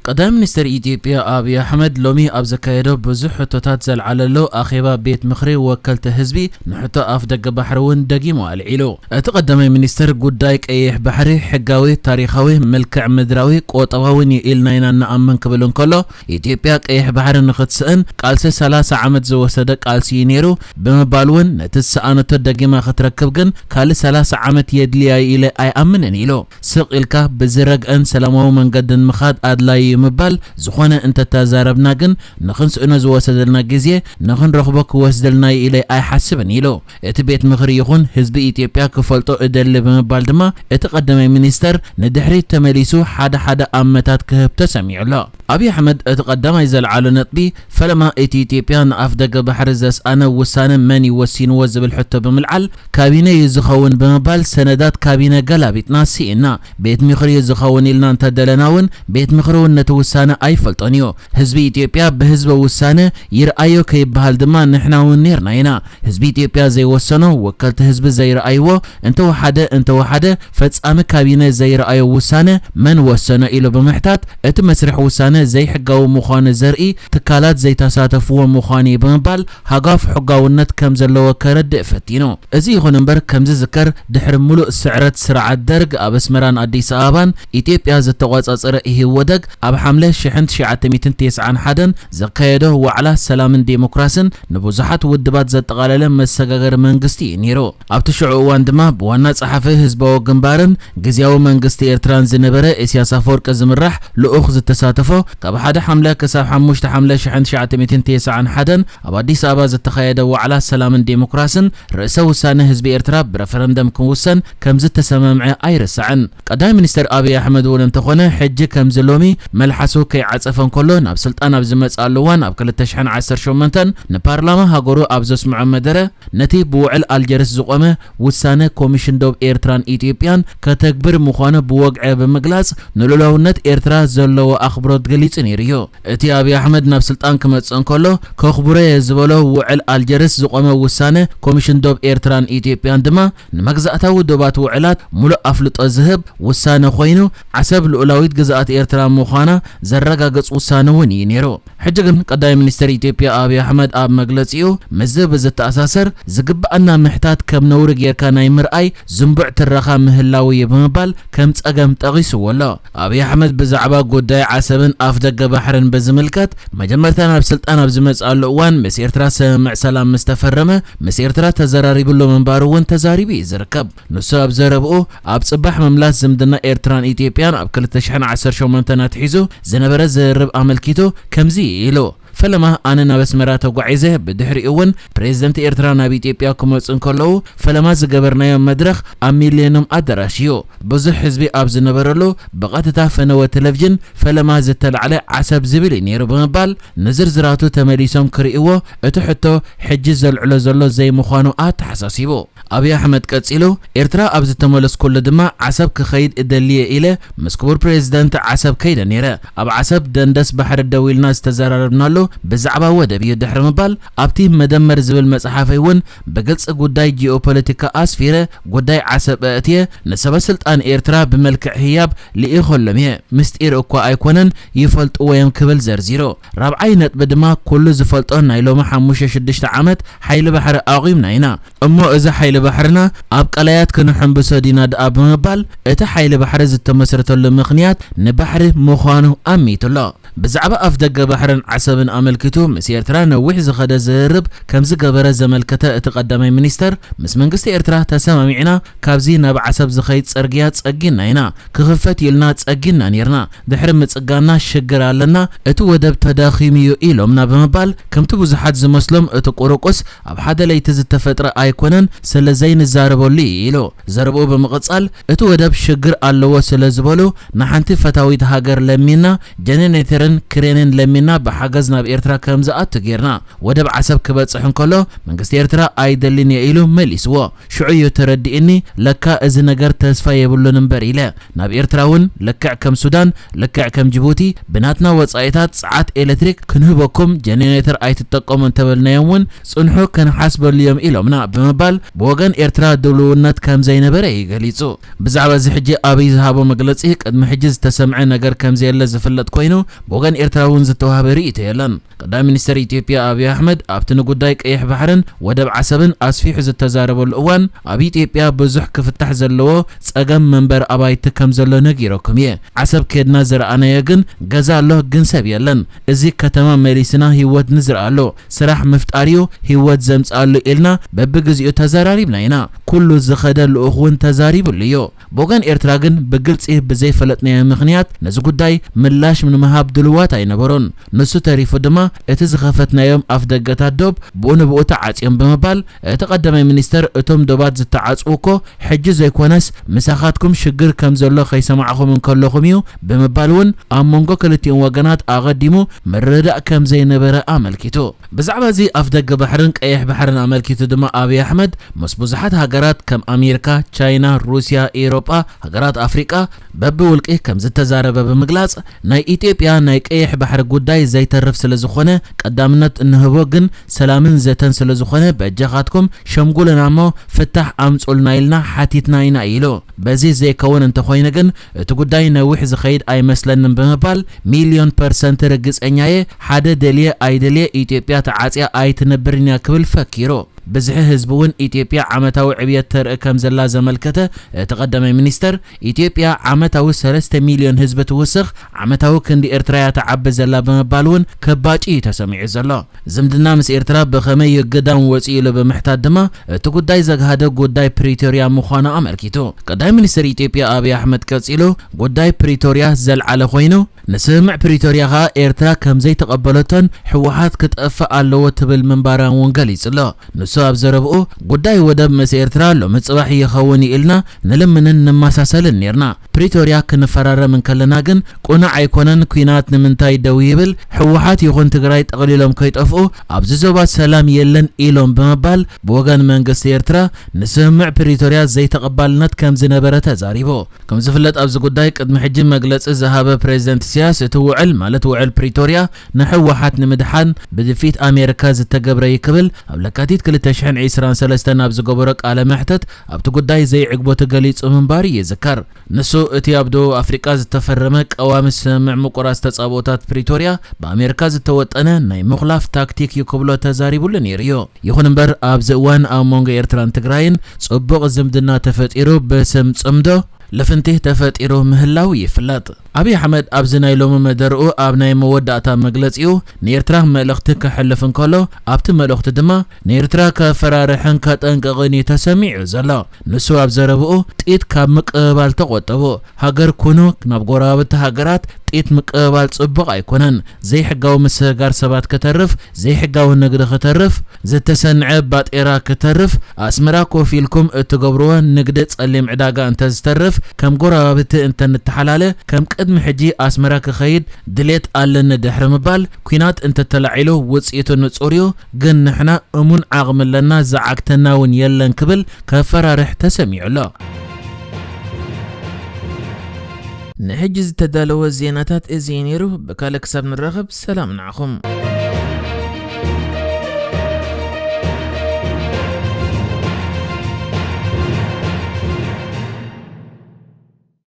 ቀዳማይ ሚኒስትር ኢትዮጵያ ኣብይ ኣሕመድ ሎሚ ኣብ ዘካየዶ ብዙሕ ሕቶታት ዘልዓለሉ ኣኼባ ቤት ምኽሪ ወከልቲ ህዝቢ ንሕቶ ኣፍ ደገ ባሕሪ እውን ደጊሙ ኣልዒሉ። እቲ ቀዳማይ ሚኒስትር ጉዳይ ቀይሕ ባሕሪ ሕጋዊ፣ ታሪኻዊ፣ ምልክዕ ምድራዊ፣ ቁጠባዊ እውን እዩ ኢልና ኢና እንኣምን ክብል እንከሎ፣ ኢትዮጵያ ቀይሕ ባሕሪ ንኽትስእን ቃልሲ ሰላሳ ዓመት ዝወሰደ ቃልሲ እዩ ነይሩ ብምባል እውን ነቲ ዝሰኣነቶ ደጊማ ክትረክብ ግን ካልእ ሰላሳ ዓመት የድልያ እዩ ኢለ ኣይኣምንን ኢሉ። ስቕ ኢልካ ብዝረግአን ሰላማዊ መንገድን ምኻድ ኣድላዪ እዩ ምባል፣ ዝኾነ እንተተዛረብና ግን ንኽንስእኖ ዝወሰደልና ግዜ ንኽንረኽቦ ክወስደልና እዩ ኢለ ኣይሓስብን ኢሉ። እቲ ቤት ምኽሪ ይኹን ህዝቢ ኢትዮጵያ ክፈልጦ እደሊ ብምባል ድማ እቲ ቀዳማይ ሚኒስተር ንድሕሪት ተመሊሱ ሓደ ሓደ ኣመታት ክህብ ተሰሚዑ ኣሎ። ኣብይ ኣሕመድ እቲ ቀዳማይ ዘልዓሎ ነጥቢ ፈለማ እቲ ኢትዮጵያ ንኣፍ ደገ ባሕሪ ዘስኣነ ውሳነ መን እዩ ወሲንዎ ዝብል ሕቶ ብምልዓል ካቢነ እዩ ዝኸውን ብምባል ሰነዳት ካቢነ ገላቢጥና ስኢና። ቤት ምኽሪ እዩ ዝኸውን ኢልና እንተደለና እውን ቤት ምኽሪ እውን ነቲ ውሳነ ኣይፈልጦን እዩ። ህዝቢ ኢትዮጵያ ብህዝበ ውሳነ ይርኣዮ ከይበሃል ድማ ንሕና እውን ነይርና ኢና። ህዝቢ ኢትዮጵያ ዘይወሰኖ፣ ወከልቲ ህዝቢ ዘይረኣይዎ፣ እንተወሓደ እንተወሓደ ፈጻሚ ካቢነ ዘይረኣዮ ውሳነ መን ወሰኖ ኢሉ ብምሕታት እቲ መስርሕ ውሳነ ዘይሕጋዊ ምዃኑ ዘርኢ ትካላት ዘይተሳተፍዎ ምዃኑ እዩ ብምባል ሃጓፍ ሕጋውነት ከም ዘለዎ ከረድእ ፈቲኑ። እዚ ይኹን እምበር ከም ዝዝከር ድሕሪ ሙሉእ ስዕረት ስርዓት ደርግ ኣብ ኣስመራን ኣዲስ ኣበባን ኢትዮጵያ ዝተቖጻጸረ ኢህወደግ ኣብ ሓምለ ሽሕን ትሽዓተ ሚእትን ተስዓን ሓደን ዘካየዶ ዋዕላ ሰላምን ዴሞክራስን ንብዙሓት ውድባት ዘጠቓለለ መሰጋገሪ መንግስቲ እዩ ነይሩ። ኣብቲ ሽዑ እዋን ድማ ብዋና ጸሓፊ ህዝባዊ ግንባርን ግዝያዊ መንግስቲ ኤርትራን ዝነበረ ኢሳያስ ኣፈወርቂ ዝምራሕ ልኡኽ ዝተሳተፎ ካብ ሓደ ሓምለ ክሳብ ሓሙሽተ ሓምለ ሽሕን ትሽዓተ ሚእትን ተስዓን ሓደን ኣብ ኣዲስ ኣበባ ዝተኻየደ ዋዕላ ሰላምን ዴሞክራስን ርእሰ ውሳነ ህዝቢ ኤርትራ ብረፈረንደም ክውሰን ከም ዝተሰማምዐ ኣይርሳዕን። ቀዳማይ ሚኒስተር ኣብይ ኣሕመድ እውን እንተኾነ ሕጂ ከምዚ ሎሚ መልሓሱ ከይዓጸፈ እንከሎ ናብ ስልጣን ኣብ ዝመጽኣሉ እዋን ኣብ ክልተ ሽሕን ዓሰርተ ሸሞንተን ንፓርላማ ሃገሩ ኣብ ዘስምዖ መደረ ነቲ ብውዕል ኣልጀርስ ዝቖመ ውሳነ ኮሚሽን ዶብ ኤርትራን ኢትዮጵያን ከተግብር ምዃኑ ብወግዒ ብምግላጽ ንልኡላውነት ኤርትራ ዘለዎ ኣኽብሮት ገሊጹ ነይሩ እዩ። እቲ ኣብይ ኣሕመድ ናብ ስልጣን ክመጽእ እንከሎ ከኽብሮ እየ ዝበሎ ውዕል ኣልጀርስ ዝቖመ ውሳነ ኮሚሽን ዶብ ኤርትራን ኢትዮጵያን ድማ ንመግዛእታዊ ዶባት ውዕላት ሙሉእ ኣፍልጦ ዝህብ ውሳነ ኮይኑ ዓሰብ ልኡላዊት ግዝኣት ኤርትራ ምዃና ዘረጋግጽ ውሳነ እውን እዩ ነይሩ። ሕጂ ግን ቀዳማይ ሚኒስተር ኢትዮጵያ ኣብይ ኣሕመድ ኣብ መግለጺኡ ምስዚ ብዝተኣሳሰር ዝግብኣና ምሕታት ከም ነውሪ ጌርካ ናይ ምርኣይ ዝንቡዕ ትረኻ ምህላው እዩ ብምባል ከም ጸገም ጠቒስዎ ኣሎ። ኣብይ ኣሕመድ ብዛዕባ ጉዳይ ዓሰብን ኣፍ ደገ ባሕርን ብዝምልከት መጀመርታ ናብ ስልጣን ኣብ ዝመጽኣሉ እዋን ምስ ኤርትራ ስምምዕ ሰላም ምስ ተፈረመ ምስ ኤርትራ ተዘራሪብሉ ምንባሩ እውን ተዛሪቡ እዩ ዝርከብ። ንሱ ኣብ ዘረብኡ ኣብ ጽባሕ ምምላስ ዝምድና ኤርትራን ኢትዮጵያን ኣብ ክልተ ሽሕን ዓሰርተ ሸሞንተን ኣትሒዙ ዝነበረ ዝርርብ ኣመልኪቱ ከምዚ ኢሉ። ፈለማ ኣነ ናብ ኣስመራ ተጓዒዘ፣ ብድሕሪኡ እውን ፕሬዝደንት ኤርትራ ናብ ኢትዮጵያ ክመጹ እንከለዉ ፈለማ ዝገበርናዮ መድረኽ ኣብ ሚሌኒየም ኣዳራሽ እዩ። ብዙሕ ህዝቢ ኣብ ዝነበረሉ ብቐጥታ ፈነወ ቴሌቪዥን ፈለማ ዝተላዕለ ዓሰብ ዝብል እዩ ነይሩ ብምባል ንዝርዝራቱ ተመሊሶም ክርእይዎ እቲ ሕቶ ሕጂ ዘልዕሎ ዘሎ ዘይምዃኑ ኣተሓሳሲቡ። ኣብይ ኣሕመድ ቀጺሉ ኤርትራ ኣብ ዝተመለስኩሉ ድማ ዓሰብ ክኸይድ እደልየ ኢለ ምስ ክቡር ፕሬዝደንት ዓሰብ ከይደ ነይረ። ኣብ ዓሰብ ደንደስ ባሕሪ ደው ኢልና ዝተዘራረብናሉ ብዛዕባ ወደብ እዩ ድሕሪ ምባል ኣብቲ መደመር ዝብል መጽሓፈይ እውን ብግልጺ ጉዳይ ጂኦፖለቲካ ኣስፊረ ጉዳይ ዓሰብ ኣእትየ ንሰበ ስልጣን ኤርትራ ብመልክዕ ህያብ ልኢኸሎም እየ። ምስጢር እኳ ኣይኮነን ይፈልጥዎ እዮም ክብል ዘርዚሩ። ራብዓይ ነጥቢ ድማ ኩሉ ዝፈልጦ ናይ ሎሚ ሓሙሽተ ሽዱሽተ ዓመት ሓይሊ ባሕሪ ኣቑምና ኢና። እሞ እዚ ሓይሊ ባሕርና ኣብ ቀላያት ክንሕንብሶ ዲና ደኣ ብምባል እቲ ሓይሊ ባሕሪ ዝተመስረተሉ ምኽንያት ንባሕሪ ምዃኑ ኣሚቱ ኣሎ። ብዛዕባ ኣፍ ደገ ባሕርን ዓሰብን ኣመልኪቱ ምስ ኤርትራ ነዊሕ ዝኸደ ዝርርብ ከም ዝገበረ ዘመልከተ እቲ ቀዳማይ ሚኒስተር ምስ መንግስቲ ኤርትራ ተሰማሚዕና ካብዚ ናብ ዓሰብ ዝኸይድ ጽርግያ ጸጊና ኢና። ክኽፈት ኢልና ጸጊና ኔርና። ድሕሪ ምጽጋና ሽግር ኣለና። እቲ ወደብ ተዳኺሙ እዩ ኢሎምና ብምባል ከምቲ ብዙሓት ዝመስሎም እቲ ቁሩቁስ ኣብ ሓደ ለይቲ ዝተፈጥረ ኣይኮነን ስለ ዘይንዛረበሉ እዩ ኢሉ። ዘረብኡ ብምቕጻል እቲ ወደብ ሽግር ኣለዎ ስለ ዝበሉ ንሓንቲ ፈታዊት ሃገር ለሚና ጀነሬተር ክሬንን ለሚና ብሓገዝ ናብ ኤርትራ ከም ዝኣቱ ጌርና። ወደብ ዓሰብ ክበጽሕ እንከሎ መንግስቲ ኤርትራ ኣይደልን እየ ኢሉ መሊስዎ። ሽዑ እዩ ተረዲእኒ፣ ለካ እዚ ነገር ተስፋ የብሉን እምበር ኢለ። ናብ ኤርትራ እውን ልክዕ ከም ሱዳን፣ ልክዕ ከም ጅቡቲ ብናትና ወጻኢታት ጸዓት ኤሌክትሪክ ክንህበኩም ጀነሬተር ኣይትጠቀሙ እንተበልናዮም እውን ጽንሑ ክንሓስበሉ እዮም ኢሎምና ብምባል ብወገን ኤርትራ ድልውነት ከም ዘይነበረ እዩ ገሊጹ። ብዛዕባ እዚ ሕጂ ኣብይ ዝሃቦ መግለጺ ቅድሚ ሕጂ ዝተሰምዐ ነገር ከም ዘየለ ዝፍለጥ ኮይኑ ብወገን ኤርትራ እውን ዝተዋህበ ርእይቶ የለን። ቀዳማይ ሚኒስትር ኢትዮጵያ ኣብይ ኣሕመድ ኣብቲ ንጉዳይ ቀይሕ ባሕርን ወደብ ዓሰብን ኣስፊሑ ዝተዛረበሉ እዋን ኣብ ኢትዮጵያ ብዙሕ ክፍታሕ ዘለዎ ጸገም መንበሪ ኣባይቲ ከም ዘሎ ነጊረኩም እየ። ዓሰብ ከድና ዝረኣናዮ ግን ገዛ ኣሎ ግን ሰብ የለን። እዚ ከተማ መሊስና ህይወት ንዝረኣሉ ስራሕ ምፍጣር እዩ ህይወት ዘምጽኣሉ ኢልና በብግዚኡ ተዘራሪብና ኢና። ኩሉ ዝኸደ ልኡኽ እውን ተዛሪብሉ እዩ። ብወገን ኤርትራ ግን ብግልጺ ብዘይፈለጥናዮ ምኽንያት ነዚ ጉዳይ ምላሽ ንምሃብ ድልዋት ኣይነበሩን። ንሱ ተሪፉ ድማ እቲ ዝኸፈትናዮም ኣፍ ደገታት ዶብ ብኡ ንብኡ ተዓጽዮም ብምባል እቲ ቀዳማይ ሚኒስተር እቶም ዶባት ዝተዓጽዉ እኮ ሕጂ ዘይኮነስ ምሳኻትኩም ሽግር ከም ዘሎ ከይሰማዕኹም እንከለኹም እዩ ብምባል እውን ኣብ መንጎ ክልቲኦም ወገናት ኣቐዲሙ ምርድዳእ ከም ዘይነበረ ኣመልኪቱ። ብዛዕባ እዚ ኣፍ ደገ ባሕርን ቀይሕ ባሕርን ኣመልኪቱ ድማ ኣብይ ኣሕመድ ምስ ብዙሓት ሃገራት ከም ኣሜሪካ፣ ቻይና፣ ሩስያ፣ ኤውሮጳ፣ ሃገራት ኣፍሪቃ በብውልቂ ከም ዝተዛረበ ብምግላጽ ናይ ኢትዮጵያ ናይ ቀይሕ ባሕሪ ጉዳይ ዘይተርፍ ስለ ዝኾነ ቀዳምነት እንህቦ ግን ሰላምን ዘተን ስለ ዝኾነ በጃኻትኩም ሸምጉሉና እሞ ፍታሕ ኣምጹልና ኢልና ሓቲትና ኢና ኢሉ። በዚ ዘይከውን እንተኾይኑ ግን እቲ ጉዳይ ነዊሕ ዝኸይድ ኣይመስለንን ብምባል ሚልዮን ፐርሰንት ርግጸኛ እየ፣ ሓደ ደልየ ኣይደልየ ኢትዮጵያ ተዓጽያ ኣይትነብርን እያ ክብል ፈኪሩ። ብዝሒ ህዝቢ እውን ኢትዮጵያ ዓመታዊ ዕብየት ተርኢ ከም ዘላ ዘመልከተ እቲ ቀዳማይ ሚኒስተር፣ ኢትዮጵያ ዓመታዊ ሰለስተ ሚልዮን ህዝቢ ትውስኽ፣ ዓመታዊ ክንዲ ኤርትራ እያ ትዓቢ ዘላ ብምባል እውን ከባጭ እዩ ተሰሚዑ ዘሎ። ዝምድና ምስ ኤርትራ ብኸመይ ይግዳም ወፂኡ ኢሉ ብምሕታት ድማ እቲ ጉዳይ ዘግሃደ ጉዳይ ፕሪቶርያ ምዃኑ ኣመልኪቱ። ቀዳማይ ሚኒስተር ኢትዮጵያ ኣብይ ኣሕመድ ቀፂሉ ጉዳይ ፕሪቶርያ ዘልዓለ ኮይኑ ንስምምዕ ፕሪቶርያ ኸኣ ኤርትራ ከም ዘይተቐበለቶን ህወሓት ክጠፍእ ኣለዎ ትብል ምንባራ እውን ገሊጹ ኣሎ። ንሱ ኣብ ዘረብኡ ጉዳይ ወደብ ምስ ኤርትራ ሎሚ ጽባሕ ይኸውን እዩ ኢልና ንልምንን ንመሳሰልን ኔርና። ፕሪቶርያ ክንፈራረም እንከለና ግን ቁኑዕ ኣይኮነን፣ ኲናት ንምንታይ ደው ይብል፣ ህወሓት ይኹን ትግራይ ጠቕሊሎም ከይጠፍኡ ኣብዚ ዞባ ሰላም የለን ኢሎም ብምባል ብወገን መንግስቲ ኤርትራ ንስምምዕ ፕሪቶርያ ዘይተቐባልነት ከም ዝነበረ ተዛሪቡ። ከም ዝፍለጥ ኣብዚ ጉዳይ ቅድሚ ሕጂ መግለጺ ዝሃበ ፕሬዚደንት ኢሳያስ እቲ ውዕል ማለት ውዕል ፕሪቶርያ ንህወሓት ንምድሓን ብድፊት ኣሜሪካ ዝተገብረ እዩ ክብል ኣብ ለካቲት ክልተ ሽሕን ዕስራን ሰለስተን ኣብ ዝገበሮ ቃለ መሕተት ኣብቲ ጉዳይ ዘይዕግበቱ ገሊጹ ምንባሩ ይዝከር። ንሱ እቲ ኣብ ደቡብ ኣፍሪቃ ዝተፈረመ ቀዋሚ ስምምዕ ምቁራጽ ተጻብኦታት ፕሪቶርያ ብኣሜሪካ ዝተወጠነ ናይ ምኹላፍ ታክቲክ እዩ ክብሎ ተዛሪቡሉ ነይሩ እዩ። ይኹን እምበር ኣብዚ እዋን ኣብ መንጎ ኤርትራን ትግራይን ጽቡቕ ዝምድና ተፈጢሩ ብስም ጽምዶ ልፍንቲ ተፈጢሩ ምህላው ይፍለጥ። ኣብይ ኣሕመድ ኣብዚ ናይ ሎሚ መደርኡ ኣብ ናይ መወዳእታ መግለጺኡ ንኤርትራ መልእኽቲ ከሕልፍ እንከሎ ኣብቲ መልእኽቱ ድማ ንኤርትራ ከፈራርሕን ከጠንቅቕን እዩ ተሰሚዑ ዘሎ። ንሱ ኣብ ዘረብኡ ጢት ካብ ምቅብባል ተቆጠቡ፣ ሃገር ኩኑ፣ ናብ ጎረባብቲ ሃገራት ጢት ምቅብባል ጽቡቕ ኣይኮነን። ዘይሕጋዊ ምስግጋር ሰባት ክተርፍ፣ ዘይሕጋዊ ንግዲ ክተርፍ፣ ዝተሰንዐ ባጤራ ክተርፍ፣ ኣስመራ ኮፍ ኢልኩም እትገብርዎ ንግዲ ጸሊም ዕዳጋ እንተዝተርፍ፣ ከም ጎረባብቲ እንተንተሓላለ፣ ከም ቅድሚ ሕጂ ኣስመራ ክኸይድ ድሌት ኣለኒ ድሕሪ ምባል፣ ኲናት እንተተላዒሉ ውጽኢቱ ንጹር እዩ፣ ግን ንሕና እሙን ዓቕሚ ኣለና፣ ዝዓግተና እውን የለን ክብል ከፈራርሕ ተሰሚዑ ኣሎ። ንሕጂ ዝተዳለወ ዜናታት እዚ እዩ ነይሩ። ብካልእ ክሳብ ንራኸብ ሰላም ንዓኹም።